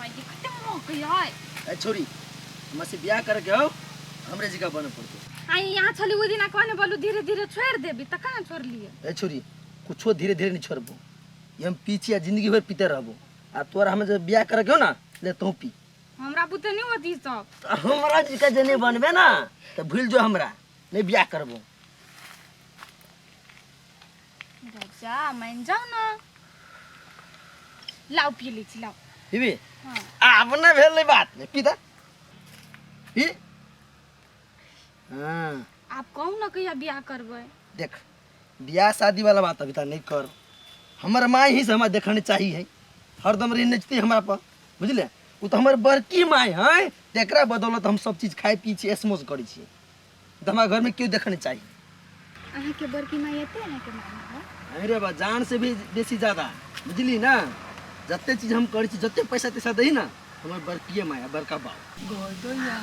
माय गे कते महकै है। ए छोरी, हमरा से बियाह करे के हो, हमरे जगह बने पड़तो। आ यहाँ छली ओहि दिना कहने बोलू धीरे धीरे छोड़ देबी त कहाँ छोड़लिए। ए छोरी, कुछो धीरे धीरे नहीं छोड़बो, ये हम पी छी आ जिंदगी भर पीते रहबो। आ तोरा हम जब बियाह करे के हो ना, ले तू पी। हमरा बुते नहीं होती सब। त हमरा जी के जे नहीं बनबे ना त भूल जो, हमरा नहीं बियाह करबो। राजा मान जाओ ना, लाओ पी ली छी, लाओ। पीबी? हाँ। आब ना भेलै बात, नहीं पी त पी। हाँ। आप कहू ना कहिया बियाह करबै? देख, बियाह शादी वाला बात अभी तक नहीं कर। हमर माई ही से हमरा देखने चाहिए है, हरदम रही नचती हमरा पर, बुझले? उ तो हमर बड़की माई है, तेकरा बदौलत हम सब चीज खाए पी छी, ऐश मौज करै छी। तो हमारा घर में क्यों देखने चाहिए। अहाँके बड़की माई एते अहाँके माई है? अरे बा, जान से भी बेसी ज्यादा, बुझली ना? जते चीज हम करै छी, जते पैसा तैसा दही ना, हमर बड़किए माय आ बड़का बाप। गई दैया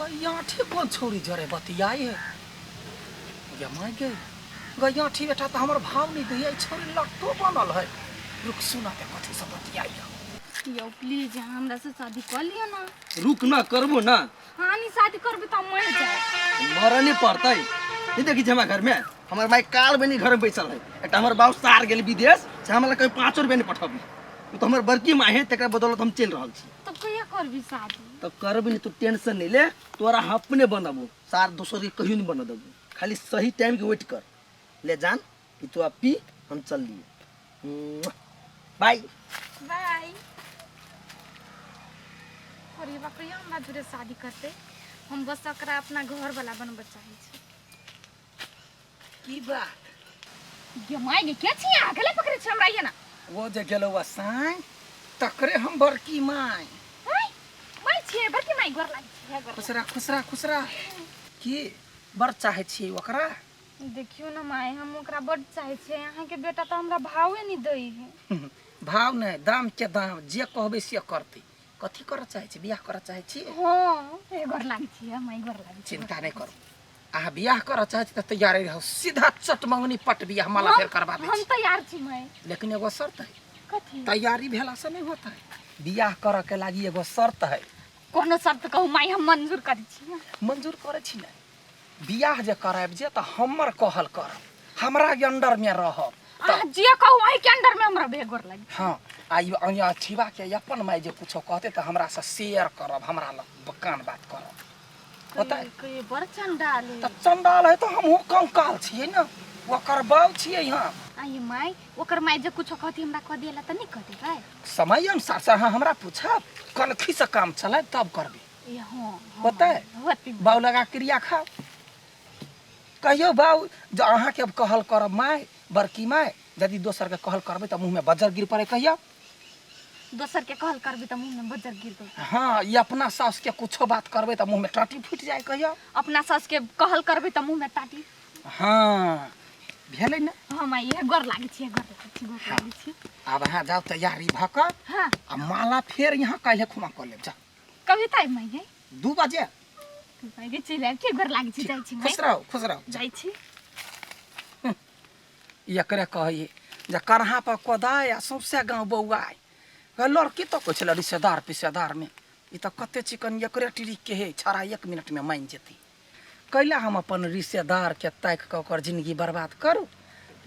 गैया ठीक, कोन छौरी जरे बतियाई है गे माय गे। गैया ठीक बेटा तऽ हमर भाव नहीं दैया, ई छौरी लट्टो बनल है। रुक, सुना ते कथी से बतियाई है। यौ प्लीज हमरा से शादी कर लियो ना। रुक ना, करबो ना। हाँ नहीं, शादी करबे तऽ मर जाए। मरऽ नहीं पड़तै। नहीं देखी छी हमरा घर में हमर माय काल बनी घर में बैसल है। एकटा हमर बाप सार गेल विदेश से, हमरा कभी 5 रुपया नहीं पठबी। उ तो हमर बड़की माय है, तकरा बदौलत हम चलि रहल छी। तब कहिया करबी शादी? तब करबी नहीं, तू टेंशन नहीं ले, तोरा हम अपने बनबो, सार दोसर के कहियो नहीं बना देबो। खाली सही टाइम के वेट कर। ले जान कि तू अब पी, हम चल लिए, बाय बाय। अरे बाप रे, हमरा जुड़े शादी करते, हम बस ओकरा अपना घर वाला बनबऽ चाहै छी। की बात? गे माय गे, के छी अहाँ? गले पकड़ै छी हमरा ये ना। वो जे गेलो वा साँय तकरे हम बड़की माय। हाय माय छियै, बड़की माय, गोर लागै छी, गोर। खुसरा खुसरा खुसरा। की बड़ चाहै छियै ओकरा? देखियौ ना माय, हम ओकरा बड चाहै छियै। अहाँके बेटा तऽ हमरा भावे नहि दै है। भाव नहि, दाम के दाम, जे कहबै से करतै। कथी करऽ चाहै छी? बियाह करऽ चाहै छी? हँ, ए गोर लागै छी माय, गोर लागै छी। चिंता नहि करू, अहाँ बियाह करऽ चाहै छी तऽ तैयारे रहू, सीधा चट मंगनी पट बियाह माला फेर करबा दै हम छी। तैयार छी माय। लेकिन एगो शर्त है। कथी? तैयारी भेला से नहीं होता है, बियाह करऽ के लागी एगो शर्त है। कोनो शर्त कहू माय, हम मंजूर करै छी। मंजूर करै छी ने? बियाह जे करायब जे तऽ हमर कहल करब, हमरा अंडर में रहब। अहाँ जे कहू अही के अंडर में हमरा बे गोर लागि। हाँ, आ ई अहाँ छिबा के अपन माय जे कुछो कहते तऽ हमरा से शेयर करब, हमरा लग कान बात करब, होतै? कहियो बड़ चंडाल है। तऽ चंडाल है तऽ हमहूँ कंकाल छियै ने, ओकर बाउ छियै हम। आइए माय, ओकर माय जे कुछो कहती हमरा कह दिएला तऽ नहीं कह देबै? समय अनुसार से अहाँ हमरा पूछब, कनखी से काम चलायब तब करबै। ए हाँ हाँ। होतै? होतै। बाउ लगा क्रिया खाउ, कहियौ बाउ जे अहाँके अब कहल करब माय, बड़की माय, यदि दोसरके कहल करबै तऽ मुँहमे बज्जर गिर पड़े, कहियौ। दोसर के कहल करबै तऽ मुँह में बज्जर गिर पड़े। हाँ, ई अपना सासके कुछो बात करबै तऽ मुँहमे टाटी फूटि जाय, कहियौ। अपना सास के कहल करबै तऽ मुँह में टाटी। हाँ, भेलै ने? हाँ माय, इएह गोर लागै छी, गोर लागै छी, गोर लागै छी। आब अहाँ जाउ तैयारी भऽ कऽ। हाँ। आ माला फेर यहाँ काल्हि खुमा कऽ लेब, जाउ। कभी तऽ आबि माय? 2 बजे माय गे, चलि आयब के, गोर लागै छी, जाइ छी माय। खुश रहू, खुश रहू। जाइ छी। एकरे कहै जे करहा पर कोदाय आ सौंसे गाँव बौआय। गै लड़की तऽ कहै छलै रिश्तेदार पिसेदारमे, ई तऽ कते चिकन एकरे ट्रिक के हे, छड़ा 1 मिनटमे मानि जेतै। कैला हम अपन रिश्तेदारके ताकि कऽ ओकर जिंदगी बर्बाद करू?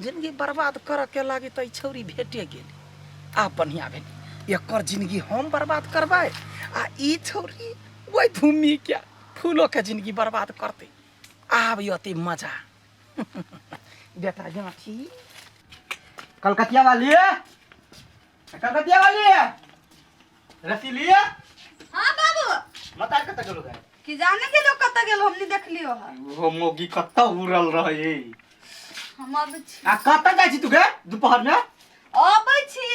जिंदगी बर्बाद करऽके लागी तऽ ई छौरी भेटे गेली, आब बढ़िआँ भेल। एकर जिंदगी हम बर्बाद करबै आ ई छौरी ओहि धूमीके फूलोके जिंदगी बर्बाद करतै। आब अति मजा बेटा जाँची। कलकतिया वाली, कलकतिया वाली, रसीली। हाँ बाबू। मतार कतऽ गेलो गाय? कि जाने गेलो कतऽ गेलो, हमनी देखलियो है। ओहो मोगी कतऽ उड़ल रहे। हम अबै छी। आ कतऽ जाइ छी तू गे दुपहर में? अबै छी।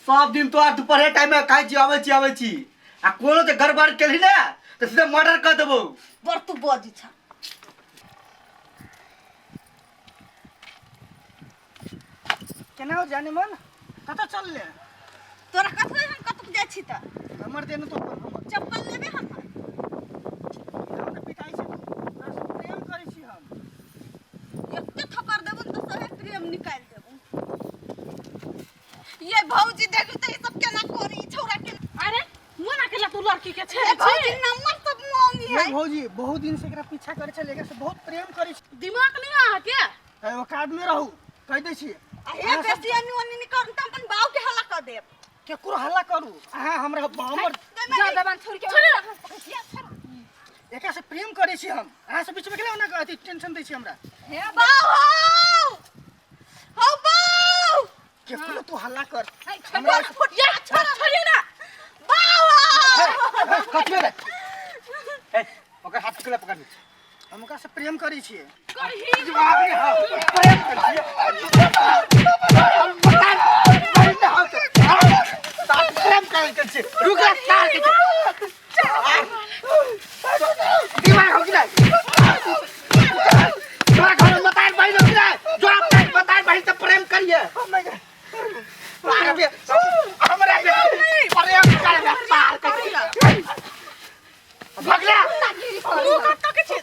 सब दिन तो दुपहरे टाइम में खाइ छी, अबै छी अबै छी, आ कोनो जे गड़बड़ केलही ने तऽ सीधे मर्डर कर देबौ। बड़ तू बजै छ। केना हो जाने मन, कतऽ चलले? तोरा कथी, हम कतऽ जाइ छी तऽ? हमर देने तो हमर चप्पल लेबे हमर। हम ने पिटाइ छी, तोरा से प्रेम करै छी हम। एते थप्पड़ देबो ने तऽ सहे प्रेम निकालि देबो। ये भौजी देखू त ई सब केना करी छौरा के। अरे मुँह ना केला तू लड़की के छे ए भौजी नंबर सब मांगी है। भौजी बहुत दिन से एकरा पीछा करे छले, एकरा से बहुत प्रेम करे छी। दिमाग नहीं अहाँ के औकात में रहू कह दै छी। आ हे बेसी अन्नी ओन्नी नहीं करू त अपन बाऊ के हल्ला कर देब। केकरो हल्ला करू अहाँ हमरा हमर जा दबान छोड़ के एकरा से प्रेम करे छी हम, अहाँ से बीच में केला ओना अथी टेंशन दै छी हमरा। हे बाऊ हौ हौ बाऊ केकरो तू हल्ला कर हमरा फुटिया छोड़ छोड़िए ना बाऊ हौ। कथी रे ए ओकर हाथ पकड़ पकड़ हम ओकरा से प्रेम करे छियै। करही बाप रे हां प्रेम कर छियै हम बता नहीं ना हम साथ प्रेम कर के छियै रुक रे तार के दिमाग हो कि नहीं तोरा घर में बताए बहिन हो कि नहीं जो आप बताए बहिन से प्रेम करिए हमरा प्रेम करे पार कर भगला मुँह कत्तो के छे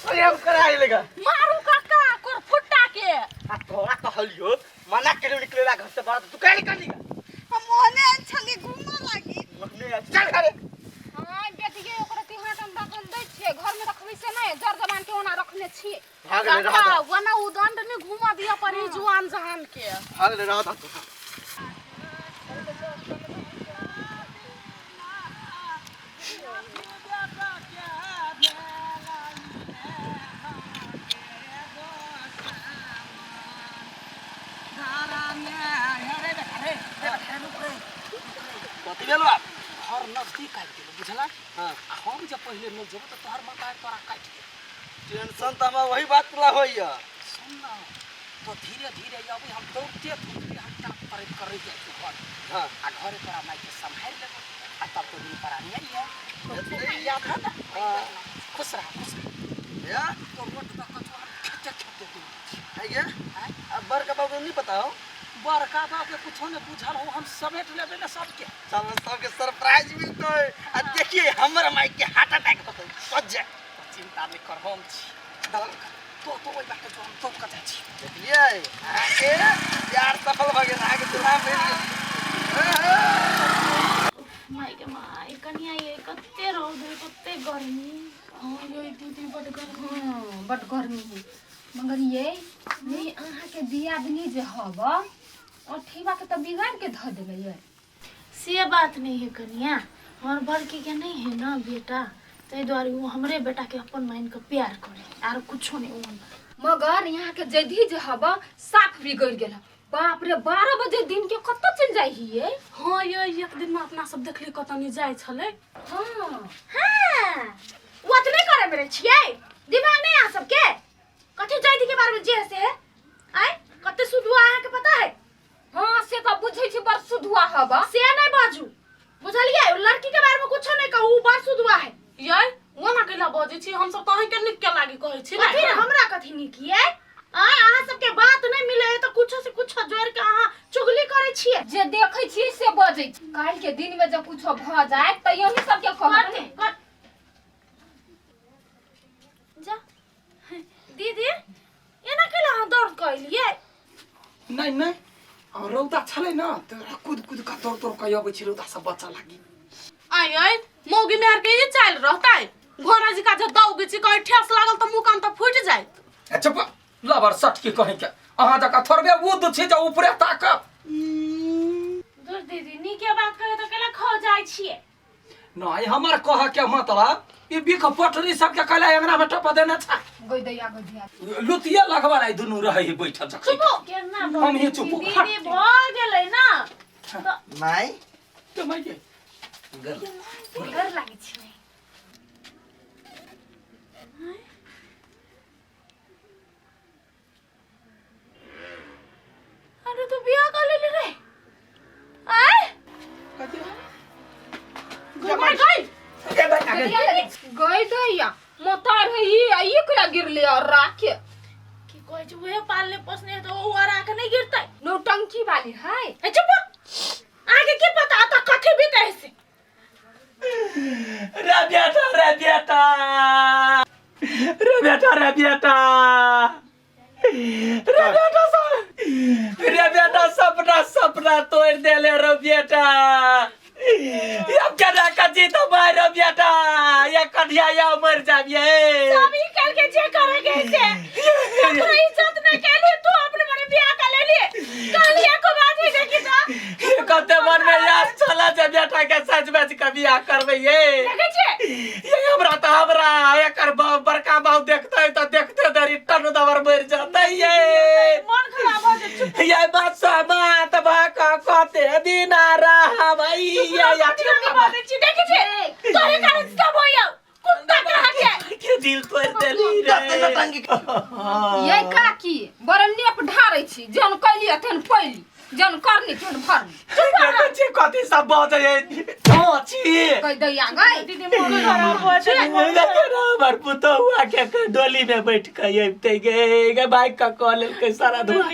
प्रेम कराए लेगा मारू काका कोर फुट्टा के। आ तोरा कहलियो मना के निकलेला घर से बाहर तू काहे निकली? हम ओने छली घूमऽ लागी। चल घरे। हां बेटी के ओकरा तिहार हम रखन दै छियै, घर में रखबै से नै, जर जबान के ओना रखने छियै। भाग ले रहा काका वना उदंड ने घुमा दिया परी जुआन जहान के। भाग ले रहा था। कथी भेल बाप? घर नजदीक आबि गेल बुझला। हाँ। आ हम जे पहिले नहि जेबो तऽ तोहर माता तोरा काटि देत। टेंशन तऽ हमरा वही बात ला होइया। सुन ना तो धीरे धीरे अबै हम दौड़ते धूपते हम टाप करैत करैत जाइ छी घर। हाँ। आ घरे तोरा माइके सम्हारि लेबो आ तब तो दिन परानी आइए याद है ना। हाँ। खुश रह खुश रह। या तो रोट दऽ कऽ जो हम खेते खेते दिन छी। है गे अब बड़का बाबू नहीं पता हो? बड़का बाबू के कुछो ने बुझल हो, हम समेट लेबै ने सबके। चल सबके सरप्राइज मिलतै आ देखिए हमर माई के हार्ट अटैक होतै सज जाए। चिंता नहीं कर हम छी तो तो ओहि बाटे जो हम दौड़ कऽ जाइ छी। देखलिए अहाँके प्यार सफल भऽ गेल, अहाँके दुल्हा मिल गेल। माय के माय कनिया ये कते रौद है कते गर्मी। हाँ ये दीदी बड गर्मी। हाँ बड गर्मी है मगर ये नहीं अहाँ के दियादनी जे हब अठीबा के त बिगाड़ के धऽ देबै ये। से बात नहीं है कनिया, हमर बड़की के नहीं है ना बेटा, ताहि दुआरे वो हमरे बेटा के अपन मान के प्यार करे आर कुछो नहीं वो हमरा। मगर यहाँ के जदी जे हब साफ बिगड़ गेल। बाप रे 12 बजे दिन के कतऽ चलि जाइ हियै? हाँ ये एक दिन में अपना सब देखली कतऽ नहीं जाइ छलै। हाँ हाँ वो तऽ नहीं करे मेरे छियै दिमाग नहीं अहाँ सबके कथी जाति के बारे में जे से है आय कते सुधुआ अहाँ के पता है? हाँ से तऽ बुझै छी बड़ सुधुआ हब। से नहीं बाजू बुझलियै, लड़की के बारे में कुछो नहीं कहू, बड़ सुधुआ है। यै ओना कैला बजै छी हम सब तऽ अहीं के नीक के लागी कहै छी कथी रे हमरा कथी नीक यै? आय अहाँ सबके बात नहीं मिले है तऽ कुछो से कुछो जोड़ के अहाँ चुगली करै छियै। जे देखै छियै से बजै छी। काल्हि के दिन में जब कुछो भऽ जाय तऽ यही सबके कहबै। जा दीदी एना कैला अहाँ दौड़ कऽ एलियै? नहीं नहीं और रौदा छलै ना तऽ कूद कूद कऽ दौड़ दौड़ कऽ अबै छी रौदा से बचऽ लागी। आय आय मौगी मेहर के ई चालि रहतै घोड़ा जी का जे दौग छी कहीं ठेस लागल तऽ मुँह कान तऽ फूटि जायत। चुप लबर सट की कहीं के अहाँ जकाँ थोड़बे उद छी जे ऊपरे ताकब। दूर दीदी नीके बात करे तऽ कैला खो जाइ छियै? नहीं हमर कह के मतलब ई बिख पटरी सबके कैला अंगना में टप देने छा। गई दैया गई दैया लुतिया लगवा रही दुनू रहे ही बैठल जखन। चुपो केना हम ही चुपो। दीदी भऽ गेलै ना माई के माई के डर लागै छै। अरे तू बियाह कर लेली रे? आय गई गई गई दैया मोतार है ई आ ई केना गिरले और राखे की कहै छै उहे पालने पोसने है तऽ ओ अरा के नहीं गिरतै। नौटंकी वाली है। ए चुप आगे की पता आता कथी भी कहे से। रे बेटा रे बेटा रे बेटा रे बेटा रे बेटा आशा तोड़ देले रो बेटा। अब केना कची तो मार रो बेटा, या कन्हिया या मर जाबिए। सब ई कल के जे करे के से ककरो इज्जत नहीं कैली, तू अपने मने बियाह कर लेली। कहली एको बात है देखी तो कते मन में याद चला जे बेटा के सच बच के बियाह करबै ये। देखै छियै ये हमरा तो हमरा एकर बड़का बाबू देखते तो देखते देरी टन दबर मर जतै ये। मन खराब हो जाय, चुप। ये बात समात भा क कते दिन रहबै ये। या बाजै छी, देखै छियै तोरे कारण सब होइयौ कुत्ता कहाँ के के दिल तोड़ देली रे। टांगी ये काकी बड़ नेप ढारै छी, जन कैली तेहन पैली, जन करनी तेहन भरनी। देखै छी कथी सब बजै छी। कहि दैया गई दीदी मन खराब हो जाय। हमर पुतहुआ के डोली में बैठ के अबिते गे गे बाइक का कऽ लेलकै सारा धुआं।